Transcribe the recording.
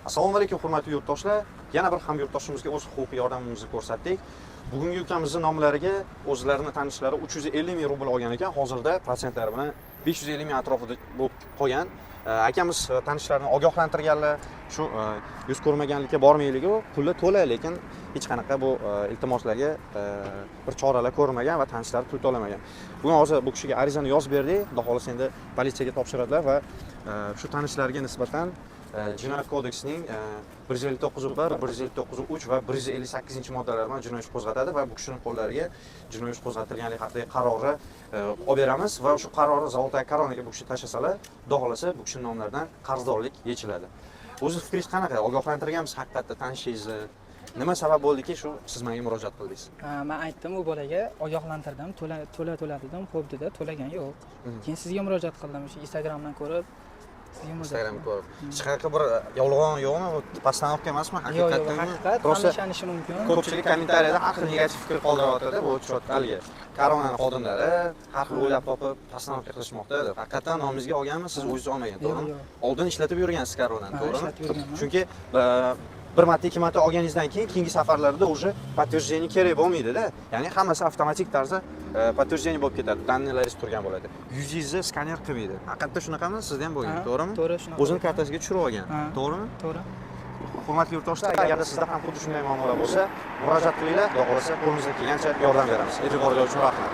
Assalomu alaykum, hurmatli yurtdoshlar. Yana bir hamyurtdoshimizga o'z huquqiy yordamimizni ko'rsatdik. Bugungi ukamizni nomlariga o'zlarini tanishlari 350 ming rubl olgan ekan. Hozirda protsentlari bilan 550 ming atrofida bo'lib qolgan. Akamiz tanishlarini ogohlantirganlar, shu yuz ko'rmaganlikka bormayligu, puli to'la, lekin hech qanaqa bu iltimoslarga bir choralar ko'rmagan va tanishlari pul to'lamagan. Bugun hozir bu kishiga arizani yozib berdik. Xudo xohlasa, endi politsiyaga topshiradilar va shu tanishlarga nisbatan Jinoyat kodeksining 159 bir, 159 uch va 158-moddalari bilan jinoiy ish qo'zg'atadi va bu kishini qo'llariga jinoiy ish qo'zg'atilganligi haqidagi qarorni olib beramiz va shu qarorni "Золотая корона" ga bu kishi tashlasalar, Xudo xohlasa, bu kishini nomlaridan qarzdorlik yechiladi. O'zi fikringiz qanaqa? Ogohlantirganmiz haqiqatda tanishingizni. Nima sabab bo'ldiki, shu siz menga murojaat qildingiz? Ha, man aytdim u bolaga, ogohlantirdim, to'la, to'la, to'la dedim, xo'p dedi, to'lagan yo'q. Keyin sizga murojaat qildim, o'sha Instagramdan ko'rib sizga murojaat Instagram qildim. ko'rib. Hech qanaqa bir yolg'on yo'qmi? Bu постановка emasmi? Yo'q, yo'q, Haqiqatdanmi? haqiqat, Просто hamma ishonishi mumkin. Ko'pchilik kommentariyada har xil negativ fikr qoldiryapti bu haligi "Koronani xodimlari har xil o'ylab topib постановка qilishmoqda" deb. Haqiqatdan nomingizga olganmi? Siz o'zingiz olmagan, Yo'q, to'g'rimi? yo'q. Oldin ishlatib yurgansiz Koronani, Ha, to'g'rimi? ishlatib yurganman. Chunki bir marta, ikki marta olganingizdan keyin keyingi safarlarda уже подтверждение kerak bo'lmaydida. Ya'ni hammasi avtomatik tarzda подтверждение bo'lib ketadi. Данный laringiz turgan bo'ladi. Yuzingizni skaner qilmaydi. Haqiqatda shunaqami? Sizda ham bo'lgan, Ha, to'g'rimi? To'g'ri, shunaqa. O'zini kartasiga tushirib olgan, Ha. to'g'rimi? To'g'ri. Hurmatli yurtdoshlar, agarda sizda ham xuddi shunday muammolar bo'lsa, murojaat qilinglar. Xudo xohlasa, qo'limizdan kelgancha yordam beramiz. E'tiboringiz uchun rahmat.